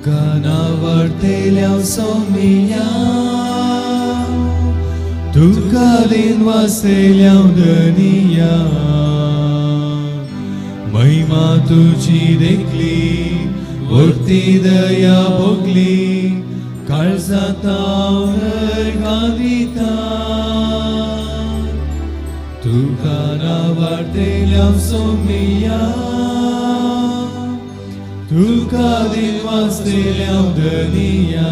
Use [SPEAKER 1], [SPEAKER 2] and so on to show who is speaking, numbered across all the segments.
[SPEAKER 1] तुका नावाडतेल्या सोमिया, तुका दिन वासतेल्या धनिया. महिमा तुजी देखली, वर्ती दया भोगली, काळजांत हांव दिता. तुका नावाडतेल्या सोमिया, तुका दिन वासतेल्या धनिया.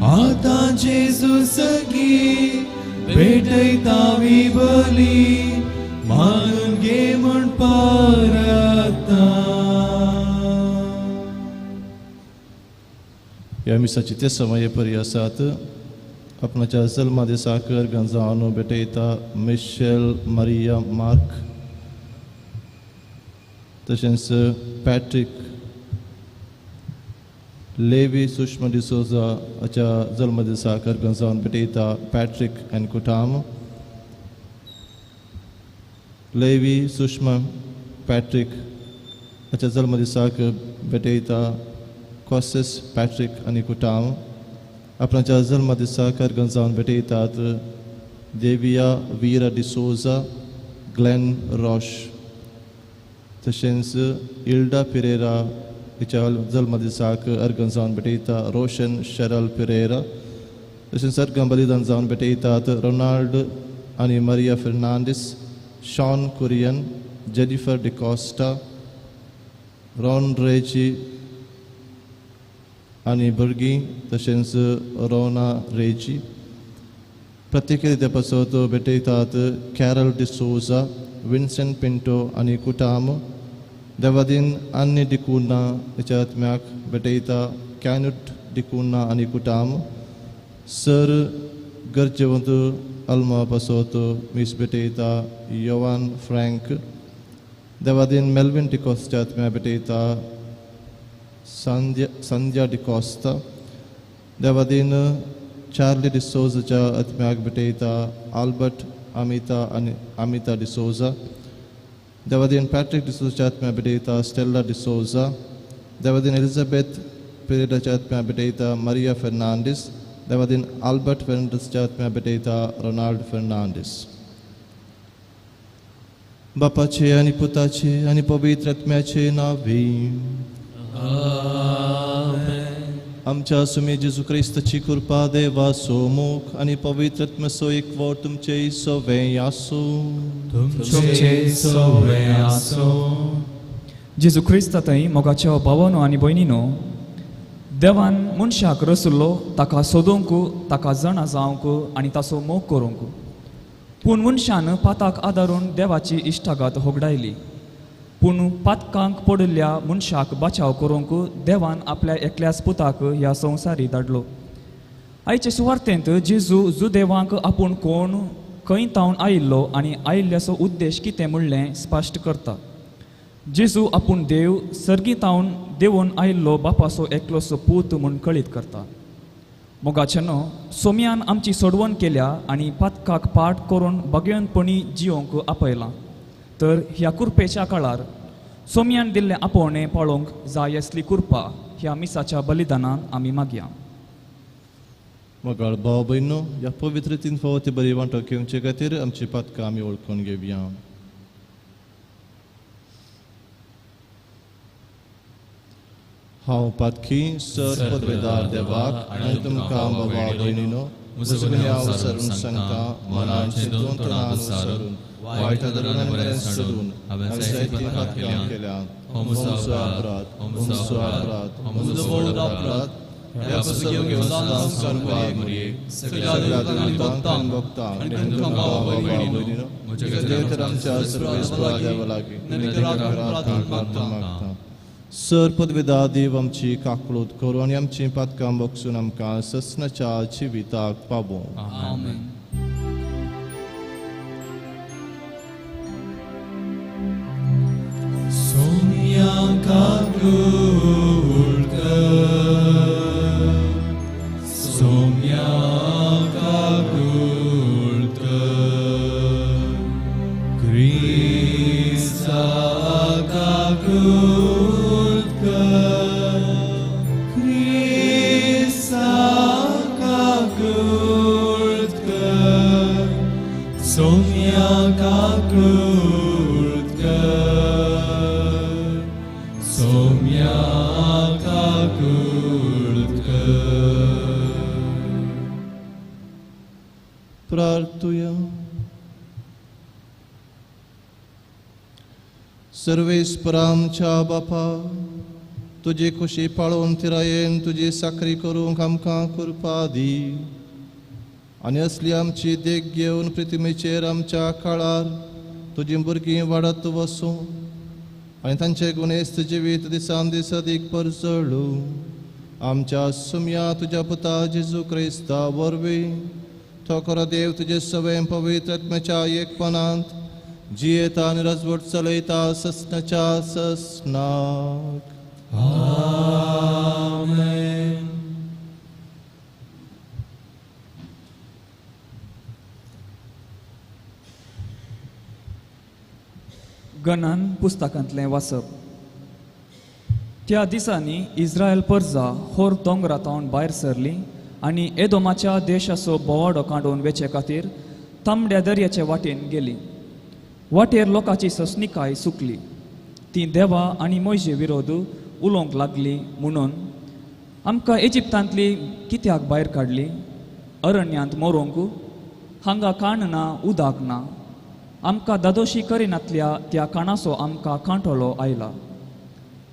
[SPEAKER 1] आतां जेजू सगी भेटयता बली, मानून घे म्हूण परता.
[SPEAKER 2] ह्या मिसाची ते समय परी आसात. आपणाच्या जल्मा दिसाक गंजानो भेटयता मिशेल मारिया मार्क, तशेंच पॅट्रीक लेवी सुषमा डिसोजा हाच्या जल्म दिसाक गंजावन भेटयता पॅट्रीक आनी कुटाम. लेवी सुषमा पॅट्रीक हाच्या जल्म दिसाक भेटयता कॉसेस पॅट्रीक आनी कुटाम. आपणाच्या जल्म दिसाक गंजावन भेटयतात देविया वीरा डिसोजा, ग्लॅन रॉश, तशेंच इल्डा पिरेरा हिच्या जल्म दिसाक अर्गन जावन भेटयता रोशन शरल पिरेरा. तशेंच अर्गन बलिदान जावन भेटयतात रोनाल्ड आनी Maria Fernandes, Sean Kurian, Jennifer D'Costa, Ron Reji आनी भुरगीं, तशेंच रोना रेजी. प्रत्येक पासत भेटयतात कॅरल डिसोजा, विन्सेंट पिंटो आनी कुटाम. देवादीन आन्नी डिकुन्ना हेच्या आत्म्याक भेटयता कॅनुट डिकुन्ना आनी कुटाम. सर गरजेवंत अल्मा पासत मीस भेटयता योवान फ्रँक. देवादीन मेल्विन डिकॉस्टा आत्म्या भेटयता संध्या डिकॉस्ता. देवादीन चार्ली डिसोजाच्या आत्म्याक भेटयता आल्बर्ट अमिता आनी अमिता डिसोजा. देवादीन पॅट्रीक डिसोजाच्या आत्म्या भेटयता स्टेल्ला डिसोजा. देवादीन एलिझाबेथ पिरेडाच्या आत्म्या भेटयता मारिया फेर्नांडीस. देवादीन आल्बर्ट फेर्नांडीसच्या आत्म्या भेटयता रोनाल्ड फेर्नांडीस. बापाचे आनी पुताचे आनी पवित्र आत्म्याचे नांवे. आमच्या सुमी जेजू क्रिस्ताची कृपा, देवाचो मोग आनी पवित्र आत्म्याचो एकवट तुमचे सवें आसूं.
[SPEAKER 1] तुमचे सवें आसूं.
[SPEAKER 3] जेजू क्रिस्ता थंय मोगाच्या भावानो आनी भयणीनो, देवान मनशाक रसुल्लो ताका सोदूंक, ताका जाणा जावंक आनी ताचो मोग करूंक. पूण मनशान पाताक आदारून देवाची इश्टागत होगडायली. पूण पातकांक पडिल्ल्या मनशाक बचाव करूंक देवान आपल्या एकल्याच पुताक ह्या संवसारी धाडलो. आयचे सुवार्तेंत जेजू जुदेवांक आपूण कोण, खंय तावन आयिल्लो आनी आयिल्ल्याचो उद्देश कितें म्हणलें स्पश्ट करता. जेजू आपूण देव सर्गी तावन देवून आयिल्लो बापाचो एकलोसो पूत म्हूण कळीत करता. मोगाचेनो, सोम्यान आमची सोडवण केल्या आनी पातकाक पाठ करून भगवंतपणी जियोंक आपयलां. तर ह्या कुरपेच्या काळार सोम्यान दिल्लें आपोवणें पाळोवंक जाय आसली कुरपा ह्या मिसाच्या बलिदानान आमी मागया.
[SPEAKER 2] मोगाळ भाव भयणो, ह्या पवित्र तीन फावटी बरी वांटो घेवचे खातीर आमची पातकां आमी वळखून घेवया. हांव पातकी सर पदवेदार देवाक आनी तुमकां बाबा भयणीनो म्हजो गुन्यांव सरून सांगता, मनान चिंतून तोंडान उच्चारून वायट धरून आनी बरें सोडून हांवें जायतीं पातकां केल्या. हो म्हजो अपराध, हो म्हजो अपराध, हो म्हजो व्हड अपराध. ह्या पासून घेवन संवसार मुरये सगळ्या दुतांक भोगता आनी तुमकां बाबा भयणीनो म्हज्या तर आमच्या सर्वेस्परा देवा लागीं प्रार्थना मागता. सर पदवेदा देव आमची काकळूत करूं आनी आमची पातकां बक्षून आमकां ससनाच्या जिविताक पावों.
[SPEAKER 3] आमेन.
[SPEAKER 1] सोम्या काकूळ कर, सोम्या काकूळ कर, क्रिस्ता काकूळ कर.
[SPEAKER 2] सर्वेस्परा आमच्या बापा, तुजी खुशी पाळोवन तिरायेन तुजी साकरी करूंक आमकां कृपा दी आनी असली आमची देख घेवन पृथ्वीचेर आमच्या काळार तुजी भुरगीं वाडत वसूं आनी तांचे गुणेस्त जिवीत दिसान दीस अदीक परजळू. आमच्या सुमया तुज्या पुता जेजू क्रिस्ता वरवीं तो खरो देव तुजे सवय पवित्र आत्म्याच्या एकपणांत जियेता आनी राजवट चलयता ससनाच्या ससनाक.
[SPEAKER 1] आमेन.
[SPEAKER 3] गणन पुस्तकांतलें वाचप. त्या दिसांनी इस्रायल परजा होर दोंगरा तावन भायर सरली आनी एदोमाच्या देशाचो भोंवाडो काडून वेचे खातीर तांबड्या दर्याचे वाटेन गेली. वाटेर लोकांची ससनिकाय सुकली. ती देवा आनी मोयजे विरोध उलोवंक लागली म्हणून आमकां इजिप्तांतली कित्याक भायर काडली? अरण्यांत मरोंक हांगा काण ना, उदक ना. आमकां दादोशी करिनातल्या त्या काणाचो आमकां कांटोलो आयला.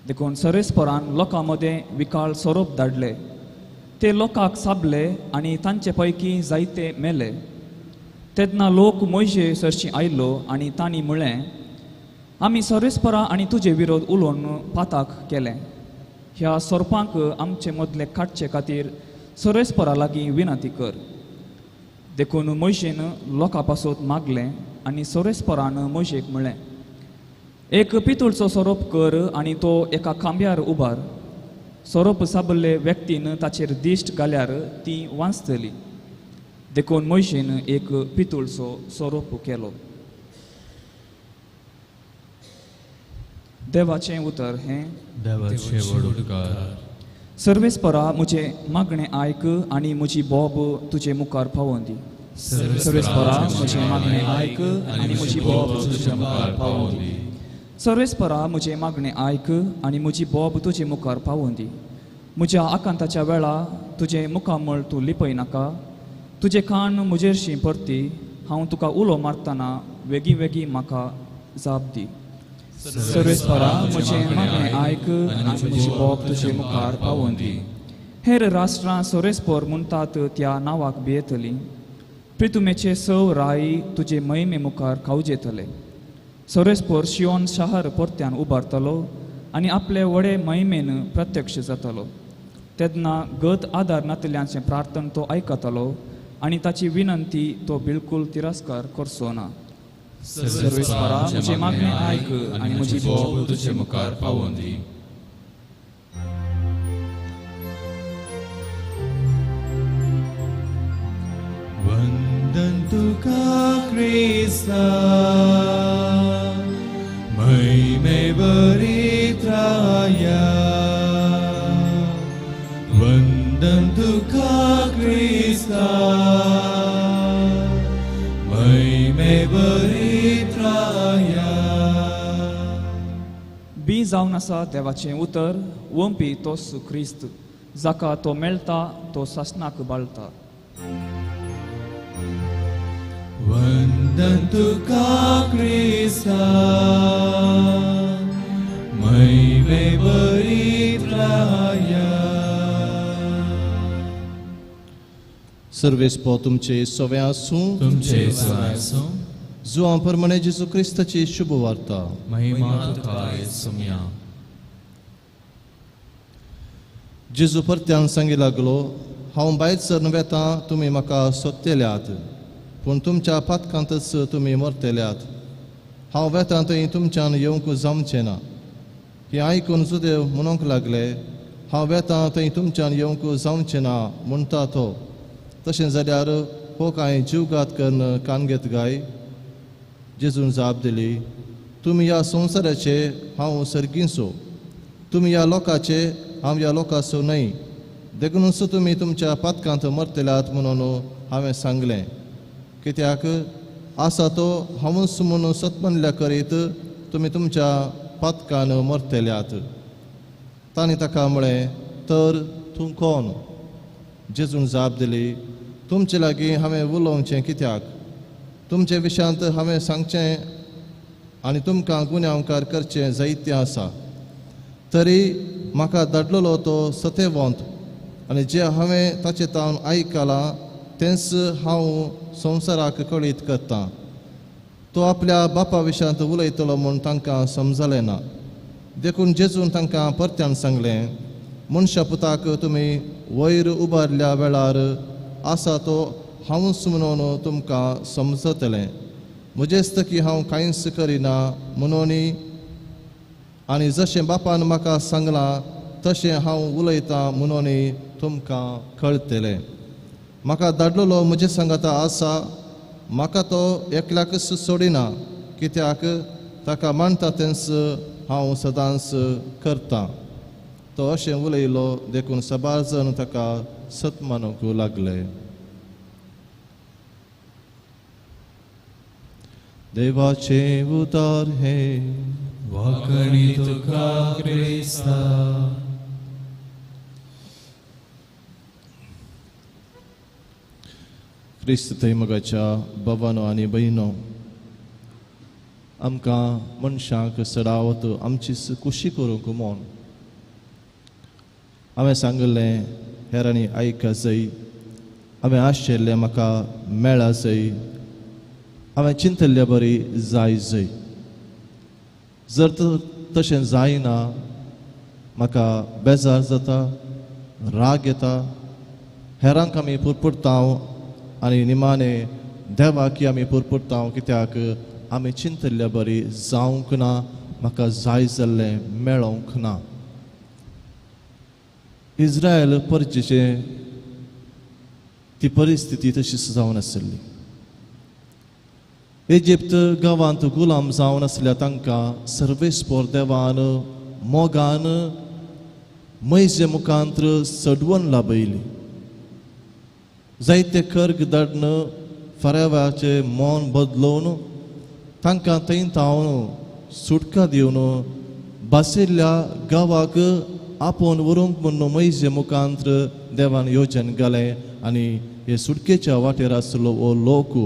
[SPEAKER 3] देखून सरेस्परान लोकां मदें विकाळ सोरोप धाडले. ते लोकांक साबले आनी तांचे पैकी जायते मेले. तेन्ना लोक मोयजे सरशी आयलो आनी तांणी म्हळें, आमी सरेस्परा आनी तुजे विरोध उलोवन पाताक केलें. ह्या सोरपांक आमचे मदले काडचे खातीर सरेस्परा लागीं विनंती कर. देखून मोयशेन लोकां पासत मागलें आनी सरेस्परान मोयशेक म्हळें, एक पितूळचो सोरोप कर आनी तो एका खांब्यार उबार. सोरोप साबल्ले व्यक्तीन ताचेर दिश्ट घाल्यार ती वांचतली. देखून मोयशेन एक पितूळचो सोरोप केलो. देवाचें उतर हें
[SPEAKER 1] देवाचें व्हड उपकार.
[SPEAKER 3] सर्वेस्परा म्हजें मागणें आयक आनी म्हजी बोब तुजे मुखार पावोवन दी. सर्वेस्परा म्हजें मागणें आयक आनी म्हजी बोब तुजे मुखार पावोवन दी. सर्वेस्परा म्हजें मागणें आयक आनी म्हजी बोब तुजे मुखार पावोवन दी. म्हज्या आकांताच्या वेळा तुजें मुखामळ तूं लिपय नाका. तुजें कान म्हजेरशी परती. हांव तुका उलो मारतना वेगीं वेगीं म्हाका जाप दी. सर्वेस्परा म्हजें मागणें आयक आनी म्हजी बोब तुजे मुखार पावोवन दी. हेर राष्ट्रां सर्वेस्पर म्हणटात त्या नांवाक भियेतलीं. प्रितुमेचे सव राय तुजे महिमे मुखार खावजेतले. सर्वेस्पर शियोन शहर परत्यान उबारतलो आनी आपले व्हडे महिमेन प्रत्यक्ष जातलो. तेन्ना गत आदार नातल्यांचें प्रार्थन तो आयकतलो आनी ताची विनंती तो बिलकूल तिरस्कार करचो ना. सर्वेस्परा म्हजें मागणें आयक आनी म्हजी बोब
[SPEAKER 1] तुजे मुखार पावोवन दी. वंदन तुका क्रिस्ता महिमे बरित्राया. वंदन तुका क्रिस्ता महिमे बरित्राया.
[SPEAKER 3] बी जावन आसा देवाचें उतर वंपी तोस क्रिस्त. जाका तो मेळटा तो सासणाक बाळटा.
[SPEAKER 1] वंदन तुका क्रिस्ता महिमे बरित्राया.
[SPEAKER 2] सर्वेस्पर तुमचे सवे आसूं.
[SPEAKER 1] तुमचे सवे आसूं.
[SPEAKER 2] जुआं प्रमाणे जेजू क्रिस्ताची शुभ वार्ता.
[SPEAKER 1] महिमा तुका सुमया.
[SPEAKER 2] जेजू परत्यान सांगी लागलो, हांव भायर सरन वेता, तुमी म्हाका सोदतल्यात, पूण तुमच्या पातकांतच तुमी मरतल्यात. हांव वेता थंय तुमच्यान येवंक जावचें ना. हें आयकून जुदेव म्हणूंक लागले, हांव वेता थंय तुमच्यान येवंक जावचें ना म्हणटा तो. तशें जाल्यार हो कांय जीवघात करून कान घेत गाय? जेजून जाप दिली, तुमी ह्या संवसाराचे, हांव सर्गींचो. तुमी ह्या लोकाचे, हांव ह्या लोकाचो न्हय. देखूनच तुमी तुमच्या पातकांत मरतल्यात म्हणून हांवें सांगलें. कित्याक आसा तो हांवूच म्हणून सतमनल्या करीत तुमी तुमच्या पातकान मरतल्यात. तांणी ताका म्हळें, तर तूं कोण? जेजून जाप दिली, तुमचे लागीं हांवें उलोवचें कित्याक? तुमचे विशयांत हांवें सांगचें आनी तुमकां गुन्यांवकार करचें जायतें आसा. तरी म्हाका धाडलेलो तो सतेवंत आनी जें हांवें ताचे तावन आयकलां तेंच हांव संवसाराक कळीत करतां. तो आपल्या बापा विशयांत उलयतलो म्हूण तांकां समजलें ना. देखून जेजून तांकां परत्यान सांगलें, मनशा पुताक तुमी वयर उबारल्या वेळार आसा तो हांवूच म्हणून तुमकां समजतलें. म्हजेच की हांव कांयच करिना म्हणून आनी जशें बापान म्हाका सांगलां तशें हांव उलयतां म्हणून तुमकां कळटलें. म्हाका धाडलेलो म्हजे सांगाता आसा, म्हाका तो एकल्याकच सोडिना, कित्याक ताका मानता तेंच हांव सदांच करतां. तो अशें उलयलो देखून सबार जण ताका सत मानूंक लागले. देवाचें उतार हे
[SPEAKER 1] वाकणी तुका क्रिस्ता.
[SPEAKER 2] क्रिस्त थंय मोगाच्या बाबानो आनी भयणो, आमकां मनशांक सडावत आमची कुशी करूंक म्हूण हांवें सांगिल्लें हेरांनी आयका जाय, हांवें आशिल्लें म्हाका मेळा जाय, हांवें चिंतल्ले बरी जाय जाय. जर तशें जायना म्हाका बेजार जाता, राग येता, हेरांक आमी पुरपुरता आनी निमाणे देवाक आमी पुरपुरता, कित्याक आमी चिंतल्ले बरी जावंक ना, म्हाका जाय जाल्लें मेळोंक ना. इस्रायल परजेचें ती परिस्थिती तशीच जावन आशिल्ली. इजिप्त गांवांत गुलाम जावन आसल्या तांकां सर्वेस्पोर देवान मोगान मैजे मुखांत सडवून लाबयली. जायते कर्ग धाडून फराव्याचें मन बदलोवन तांकां थंय तावन सुटका दिवन बशिल्ल्या गांवाक आपोवन व्हरूंक म्हूण मैजे मुखांत देवान योजन घालें आनी हे सुटकेच्या वाटेर आसलो हो लोक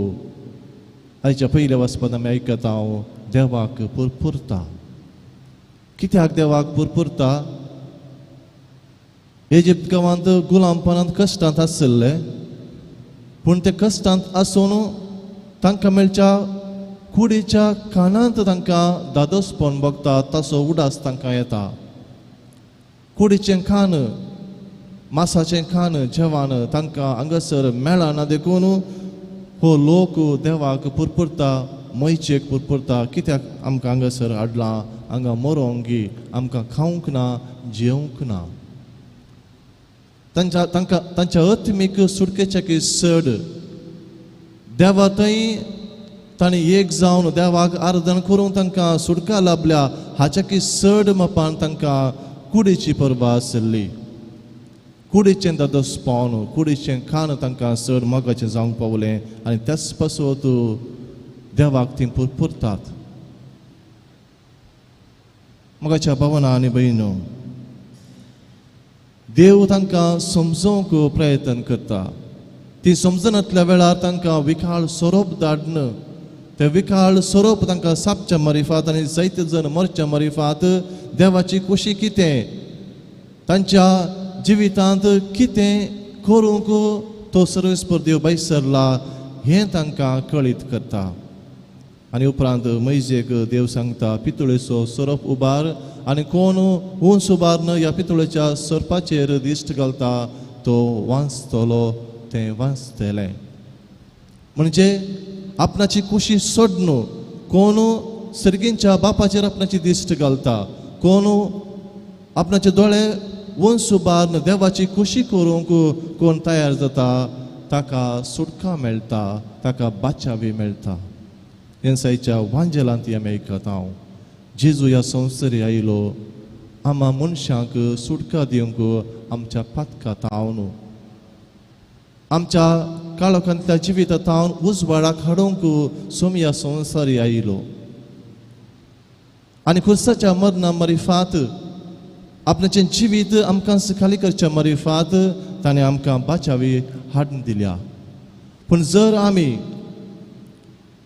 [SPEAKER 2] आयच्या पयल्या वाचपांत आमी आयकता हांव देवाक पुरपुरता. कित्याक देवाक पुरपुरता? इजिप्त गांवांत गुलामपणांत कश्टांत आशिल्ले, पूण ते कश्टांत आसून तांकां मेळच्या कुडीच्या कानांत तांकां दादोसपण भोगता, ताचो उडास तांकां येता. कुडीचें खाण, मासाचें खाण जेवण तांकां हांगासर मेळना, देखून हो लोक देवाक पुरपुरता, मैचेक पुरपुरता, कित्याक आमकां हांगासर हाडलां, हांगा मरोंक गी, आमकां खावंक ना, जेवंक ना. तांच्या तांकां तांच्या आत्मीक सुटकेच्या की चड देवा थंय तांणी एक जावन देवाक आराधन करूंक तांकां सुटका लाबल्या हाच्या की चड मापान तांकां कुडीची परबा आशिल्ली. कुडीचें दादोसपण, कुडीचें खाण तांकां चड मोगाचें जावंक पावलें आनी त्याच पासत देवाक तीं पुरपुरतात. मोगाच्या भावना आनी भयणो, देव तांकां समजोवंक प्रयत्न करता. ती समजनातल्या वेळार तांकां विखाळ सोरोप धाडून ते विखाळ सोरोप तांकां सापच्या मरिफात आनी जायते जण मरच्या मरिफात देवाची खुशी कितें, तांच्या जिवितांत कितें करूंक तो सर्वेस्पर देव भायसरला हें तांकां कळीत करता. आनी उपरांत मैजेक देव सांगता, पितुळेचो सोरोप उबार आनी कोण उंच उबारन ह्या पितुळेच्या सोरपाचेर दिश्ट घालता तो वांचतलो, तें वांचतलें. म्हणजे आपणाची कुशी सोडून कोण सर्गींच्या बापाचेर आपणाची दिश्ट घालता, कोण आपणाचे दोळे उंच उबारन देवाची खुशी करूंक कोण तयार जाता ताका सुटका मेळटा, ताका बाचावी मेळटा. हेंसायच्या वांजेलांत आमी आयकता हांव जेजू ह्या संवसारी आयलो आमा मनशांक सुटका दिवंक, आमच्या पातका तावन, आमच्या काळोखांतल्या जिविता तावन उजवाडाक हाडूंक सोमया संवसारी आयलो. आनी खुर्साच्या मरणा मरिफात आपणाचें जिवीत आमकां खाली करच्या मरिफात ताणें आमकां बाचावी हाडून दिल्या. पूण जर आमी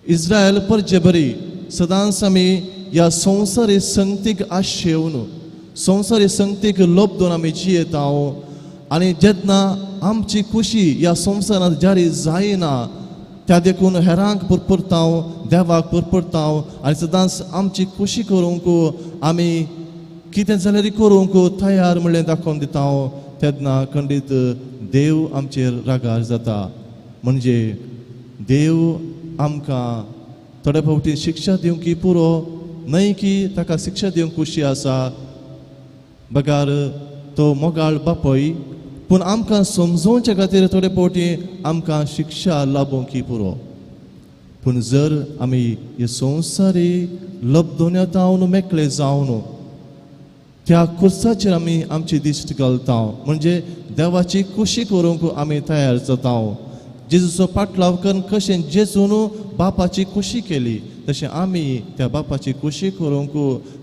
[SPEAKER 2] इस्रायल परजे बरी सदांच आमी ह्या संवसारी संगतीक आशेवन संवसारी संगतीक लब्दून आमी जियेता आनी जेन्ना आमची खुशी ह्या संवसारांत जारी जायना त्या देखून हेरांक पुरपुरता देवाक पुरपुरता आनी सदांच आमची खुशी करूंक आमी कितें जाल्यार करूंक तयार म्हणलें दाखोवन दिता तेन्ना खंडीत देव आमचेर रागार जाता. म्हणजे देव आमकां थोडे फावटी शिक्षा दिवंक पुरो न्हय की ताका शिक्षा दिवंक खुशी आसा बगार तो मोगाळ बापय पूण आमकां समजोवच्या खातीर थोडे फावटी आमकां शिक्षा लाबोवंक पुरो. पूण जर आमी हे संवसारी लब्धोन्या जावन मेकळे जावन त्या खुर्साचेर आमी आमची दिश्ट घालता म्हणजे देवाची खुशी करूंक आमी तयार जाता. जेजूचो पाटलाव करून कशें जेजून बापाची खुशी केली तशें आमी त्या बापाची खुशी करूंक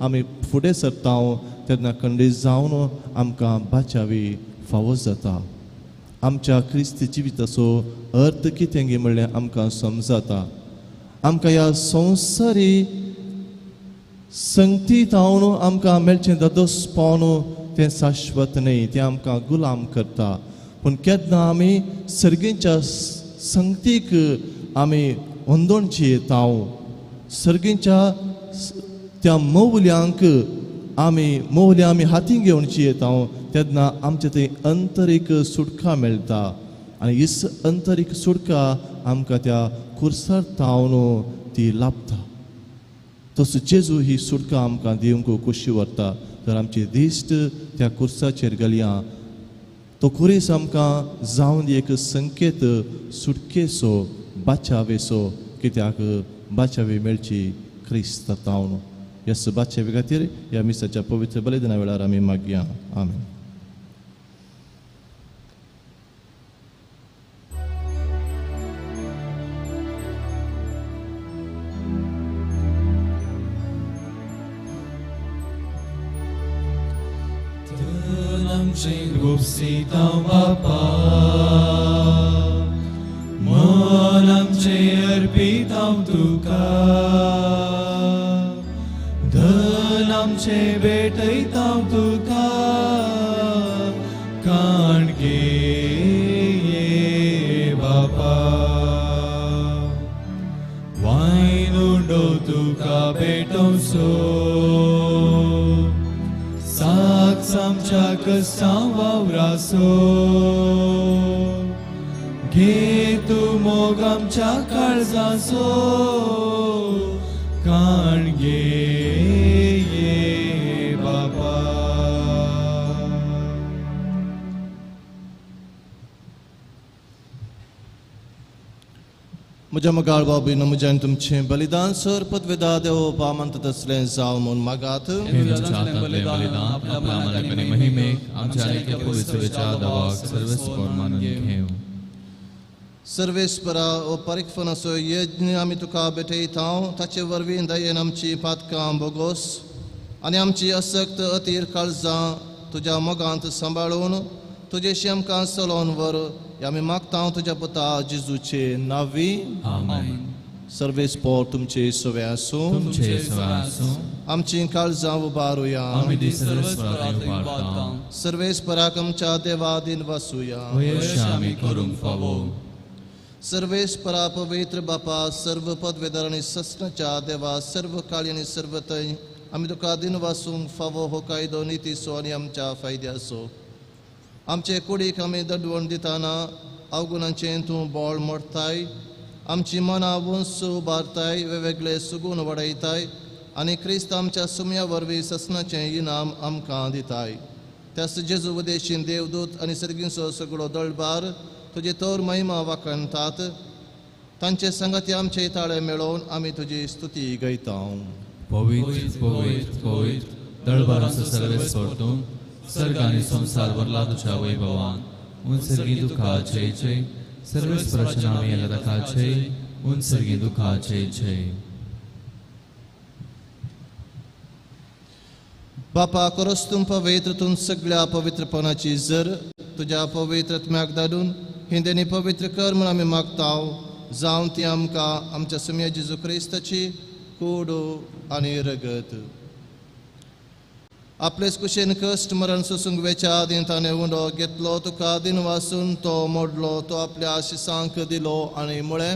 [SPEAKER 2] आमी फुडें सरता तेन्ना खंडीत जावन आमकां बाचावी फावो जाता. आमच्या क्रिस्ती जिविताचो अर्थ कितें गी म्हणल्यार आमकां समजता. आमकां ह्या संवसारी संगती तावन आमकां मेळचें दादोसपण तें शाश्वत न्हय, तें आमकां गुलाम करता. पूण केन्ना आमी सर्गींच्या संगतीक आमी अंदोणची येता सर्गींच्या त्या मौल्यांक आमी मौल्यां आमी हाती घेवची येता तेन्ना आमचे थंय अंतरीक सुटका मेळटा आनी हीच अंतरीक सुटका आमकां त्या खुर्सार तावन ती लाभता. तसो जेजू ही सुटका आमकां दिवंक खोशी व्हरता. तर आमची दिश्ट त्या खुर्साचेर घालया. तो खुरीस आमकां जावन एक संकेत सुटकेचो बाचावेचो कित्याक बाचावी मेळची क्रिस्त तावन. ह्या बाचावे खातीर ह्या मिसाच्या पवित्र बलिदाना वेळार आमी मागया. आमेन.
[SPEAKER 1] गुप्सितां बापा मन आमचें अर्पितां तुका धन आमचें भेटयतां तुका काणगे बापा वायन उंडो तुका भेटोवचो साक्ष आमच्या कश्टां वावरासो घे तूं मोग आमच्या काळजाचो काणगे बापा.
[SPEAKER 2] म्हज्या मोगाळ बाबीन म्हज्यान तुमचें बलिदान सर पदवेदा देव बामंत तसलें जावं म्हूण मागात. सर्वेस्परा ओ परिक्फनाचो यज्ञ आमी तुका भेटयता ताचे वरवीं दयेन आमची पातकां बोगोस आनी आमची असक्त अतीर काळजां तुज्या मोगांत सांबाळून तुजेशी आमकां चलोवन व्हर. आमी मागता तुज्या पुता जेजूचे नांवी.
[SPEAKER 1] आमेन.
[SPEAKER 2] सर्वेस्पर तुमचे सवे आसूं. आमची काळजां उबारुया. सर्वेस्पराक आमच्या देवा दिन वसुया. सर्वेस्परा पवित्र बापा सर्व पदवेदार आनी ससनाच्या देवा सर्व काळी आनी सर्व थंय आमी तुका दिन वासूंक फावो हो कायदो नितीचो आनी आमच्या फायद्याचो. आमचे कुडीक आमी दडवण दितना अवगुणांचें तूं बळ मोडताय आमची मनां उंच उबारताय वेगवेगळे सुगून वाडयताय आनी क्रिस्त आमच्या सुम्या वरवीं ससनाचें इनाम आमकां दिताय. त्यास जेजू उदेशीन देवदूत आनी सर्गींचो सगळो दळबार तुजे तोर महिमा वाखणतात. तांचे संगती आमचे ताळे मेळोवन आमी तुजी स्तुती गयता.
[SPEAKER 1] पवित्र पवित्र पवित्र दळबाराचो सर्वेस्पर तूं सर्ग आनी संवसार भरला तुज्या वैभवान. उंचर्गी दुखाचे जय सर्वेस्पराच्या नांवान येयला ताका जय. उंचर्गी दुखाचे जय.
[SPEAKER 2] बापा करोस तूं पवित्र तूं सगळ्या पवित्रपणाची जर तुज्या पवित्र आत्म्याक धाडून हिंदेनी पवित्र कर म्हूण आमी मागता. जावन ती आमकां आमच्या सुम्या जेजू क्रिस्ताची कूड आनी रगत. आपलेच कुशेन कश्ट मरण सोसूंक वेच्या आदीं ताणें उंडो घेतलो, तुका दिन वासून तो मोडलो, तो आपल्या आशिसांक दिलो आनी म्हळें,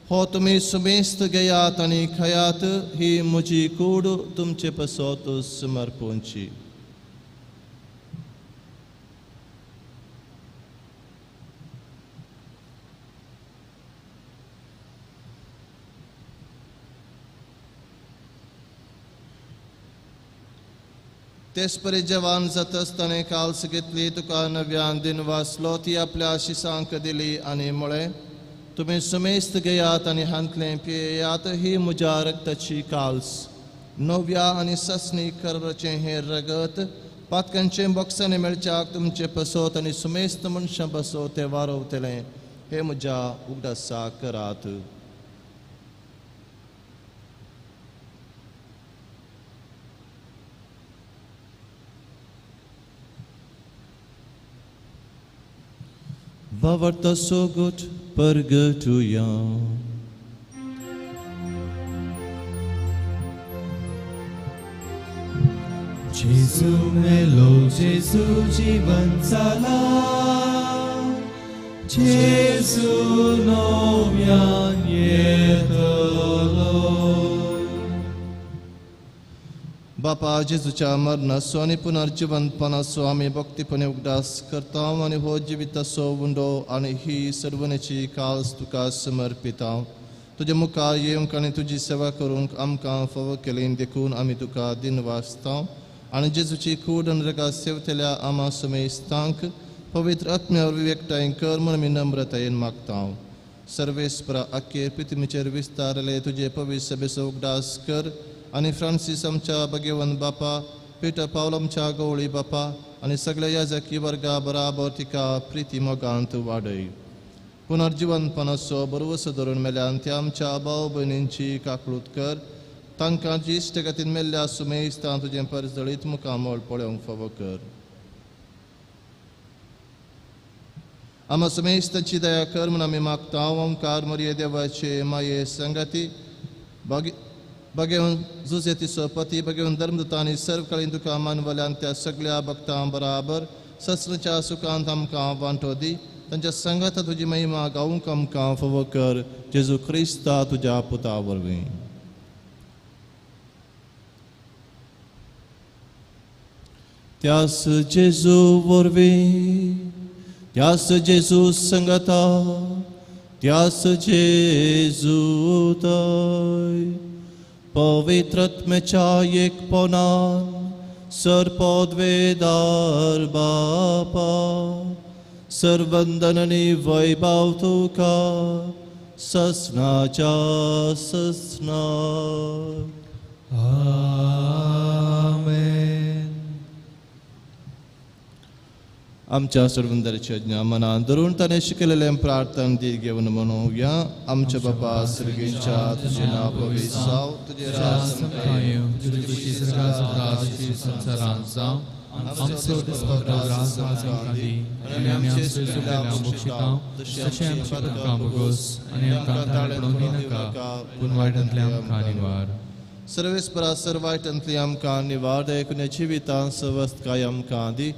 [SPEAKER 2] हो तुमी सुमेस्त घेयात आनी खायात, ही म्हजी कूड तुमचे पासत समर्पूंची. तेच परी जवान जातच ताणें काल्स घेतली, तुका नव्यान दिन वाचलो, ती आपल्या आशिसांक दिली आनी म्हळें, तुमी सुमेस्त घेयात आनी हांतलें पियेयात, ही म्हज्या रक्ताची काल्स, नव्या आनी ससनी कराराचें हें रगत, पातकांचें बोक्सांनी मेळच्याक तुमचे पासत आनी सुमेस्त मनशां पासत तें वारवतलें, हें म्हज्या उगडासा करात. Bavarta sogut pergetuya.
[SPEAKER 1] Jesu melo, Jesu जीवन झाला, Jesu नव्यान येतलो.
[SPEAKER 2] बापा जेजूच्या मरणाचो आनी पुनर्जिवंतपणाचो आमी भक्तीपणे उगडास करता आनी हो जिविताचो उंडो आनी ही सर्वणेची काल्स तुका समर्पिता. तुजे मुखार येवंक आनी तुजी सेवा करूंक आमकां फावो केली देखून आमी तुका दिनवासता आनी जेजूची कूड आनी रगात सेवतल्या आमा समेस्तांक पवित्र आत्म्या वरवीं एकठांय कर म्हूण आमी नम्रतायेन मागता. सर्वेस्परा अखेर पृथ्वीचेर विस्तारले तुजे पवित्र सभेचो उगडास कर आनी फ्रांसीस आमच्या भगेवन बापा, पिटर पावल आमच्या गवळी बापा आनी सगळ्या याजकी वर्गा बराबर तिका प्रिती मोगांत वाडय. पुनर्जिवनपणाचो बरवसो धरून मेल्यान त्या आमच्या भाव भयणींची काकळूत कर, तांकां जिश्ट गतीन मेल्ल्या सुमेस्तां तुजें परजळीत मुखामळ पळोवंक फावो कर. आमा सुमेस्तांची दया कर म्हूण आमी मागता. ओंकार मरिये देवाचे माये संगाती भगेवन जुजे तिचो पती, भगेवन धर्मदूतांनी सर्व काळीन तुका मानवल्यान त्या सगळ्या भक्तां बराबर सस्त्राच्या सुखांत आमकां वांटो दी. तांच्या संगाता तुजी महिमा गावूंक आमकां फावो कर, जेजू क्रिस्ता तुज्या पुता वरवीं. त्यास जेजू वरवीं, त्यास जेजू संगाता, त्यास जेजू तय पवित्रत्मेच्या एकपणान सर्पद्वेदार बापा, सर्वंदन आनी वैभव तुका ससनाच्या ससना.
[SPEAKER 1] आमेन.
[SPEAKER 2] आमच्या सर्वंदराची आज्ञा मनान धरून ताणें शिकयलेलें प्रार्थना दी घेवन म्हणुया. आमच्या बापा सर्गीच्या, तुजें नांव पवित्र जावं, तुजें राज आमकां येवं,
[SPEAKER 1] तुजी खुशी स्वर्गांत जाता तशी संवसारांत जावं. आमचो दिसपट्टो रास आज आमकां दी आनी आमी आमचे चुकलेल्यांक बक्षिता तशें आमच्या पातकां भोगोस आनी आमकां ताण पडूंक दिनाका, पूण वायटांतल्यान आमकां निवार.
[SPEAKER 2] सर्वेस्परा सर्व वायटांतली आमकां निवार, देखून जिवितांत सवस्तकाय आमकां दी.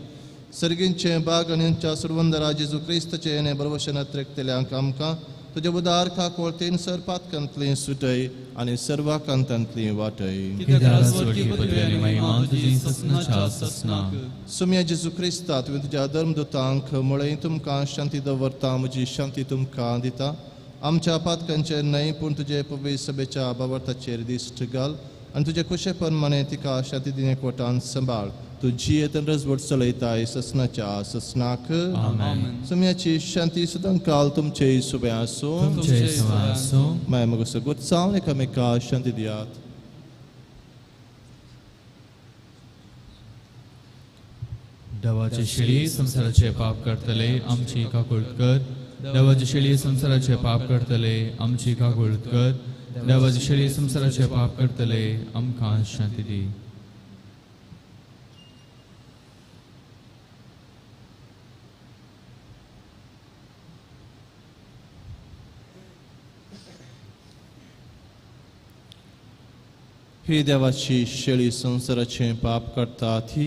[SPEAKER 2] सर्गींचें बाग आनी आमच्या सुरवंदरा जेजू क्रिस्ताचें येणें बरवशें त्रेकतल्यांक आमकां तुजे उदार खाकोळतीन सर पातकांतली सुटय आनी सर्व कांतांतली वाटय. सुम्या जेजू क्रिस्ता, तुवें तुज्या धर्मदूतांक म्हळें, तुमकां शांती दवरता, म्हजी शांती तुमकां दिता. आमच्या पातकांचेर न्हय पूण तुजे पवित्र सभेच्या बाबर्ताचेर दिश्ट घाल आनी तुजे कुशेपण मने तिका शांती दिने कोटान सांबाळ. तूं जियेत आनी रजवट चलयताय ससनाच्या ससनाक. सुम्याची शांती सदां काल तुमचे सुबें आसूं. माया मगो सगूत जावन एकामेका शांती दियात.
[SPEAKER 1] देवाचे शिळी संवसाराचे पाप करतले आमची काकूळत कर. देवाचे शिळी संवसाराचे पाप करतले आमची काकूळत कर. देवाचे शिळी संवसाराचे पाप करतले आमकां शांती दी.
[SPEAKER 2] ही देवाची शेळी संवसाराचें पाप काडटा ती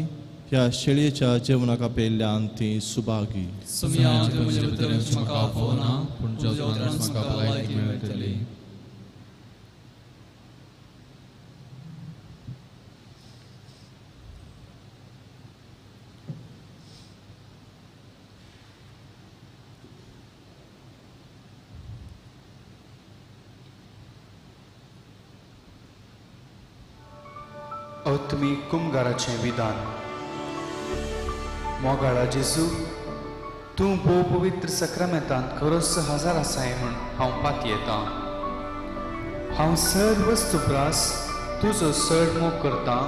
[SPEAKER 2] ह्या शेळयेच्या जेवणाक आपयल्ल्यान ती सुभागी.
[SPEAKER 1] सोमया तुवें म्हज्या भितर येवचें म्हाका आफोवना पूण जेजून म्हाका भलायकी मेळटली.
[SPEAKER 4] आत्मीक कुमगाराचें विधान. मोगाळा जेजू, तूं भोव पवित्र सक्रामेंतांत खरोच हजार आसाय म्हूण हांव पातयेतां. हांव सर्व वस्तुप्रास तुजो चड मोग करतां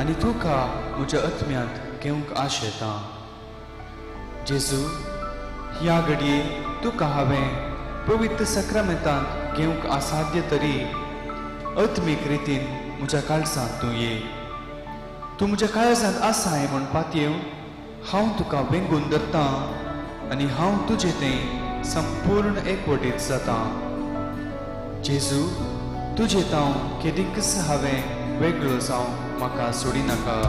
[SPEAKER 4] आनी तुका म्हज्या आत्म्यांत घेवंक आशेतां. जेजू, ह्या घडये तुका हांवें पवित्र सक्रामेंतांत घेवंक असाध्य तरी आत्मीक रितीन म्हज्या काळजांत तूं ये. तूं म्हज्या काळजांत आसाय म्हूण पातयेवन हांव तुका वेंगून धरतां आनी हांव तुजें तें संपूर्ण एकवटीत जातां. जेजू, तुजें तांव केदींकच हांवें वेगळो जावं म्हाका सोडिनाका.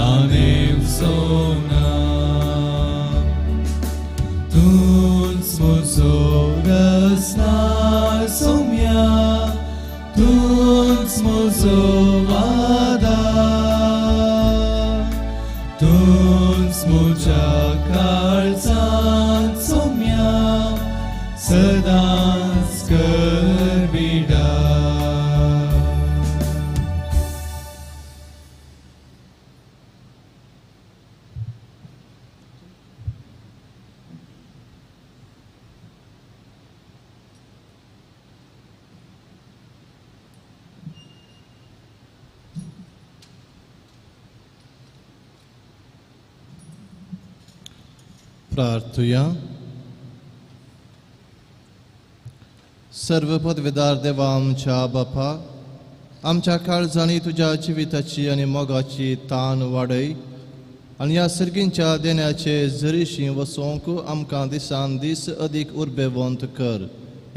[SPEAKER 4] आमेन.
[SPEAKER 2] प्रार्थुया. सर्व पदवेदार देवा आमच्या बापा, आमच्या काळजांनी तुज्या जिविताची आनी मोगाची तान वाडय आनी ह्या सर्गींच्या देण्याचे जरीशी वसोवंक आमकां दिसान दीस अदीक उर्बेवंत कर.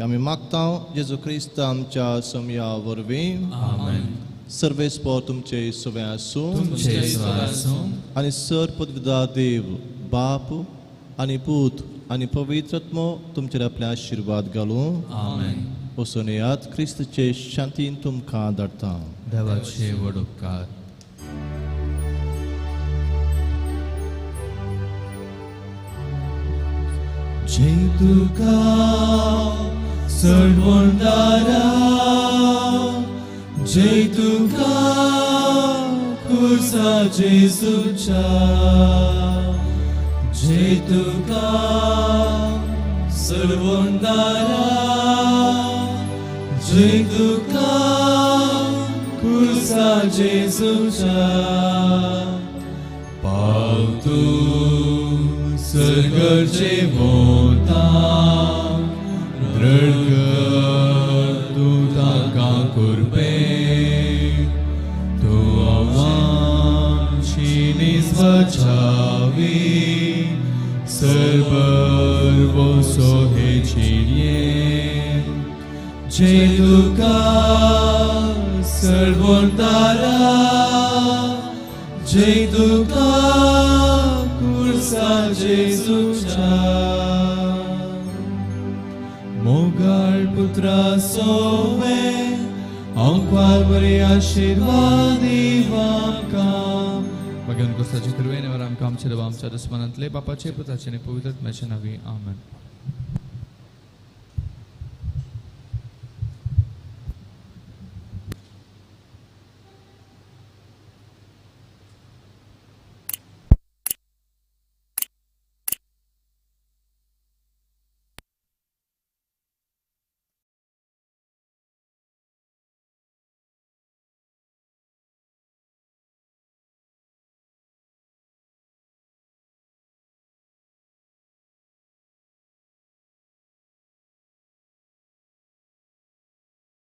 [SPEAKER 2] आमी मागता जेजू क्रिस्त आमच्या समया वरवीं.
[SPEAKER 1] आमेन.
[SPEAKER 2] सर्वेस्पर तुमचे सवें आसूं आनी सर पदवेदार देव बाप आनी पूत आनी पवित्र आत्मो तुमचेर आपले आशिर्वाद घालूं.
[SPEAKER 1] आमेन.
[SPEAKER 2] वचून येयात, क्रिस्तचे शांतीन तुमकां धाडटा.
[SPEAKER 1] देवाचे व्हड उपकार.
[SPEAKER 5] जय तुका सडवणदारा, जय तुका खुर्सा जेजूच्या, जय तुका सडवणदारा, जय तुका खुर्सा जेजूच्या. पाव तूं सर्गाचे मोता, दृढ कर तूं ताका कुर्बे, तूं आमची निजबचावी, सर्व सोहे चिये. जय तुका सर्वोंतारा, जय तुका खुर्सा जेजूच्या मोगाळ पुत्रा सोवे अंकवाल बरी आशिर्वाद आमकां.
[SPEAKER 1] मागीर खुर्साचे कृपेन आमकां आमचे देवा आमच्या दुस्मानांतले बापाचे पुताचे आनी पवित्र आत्म्याचे नांवी आमेन.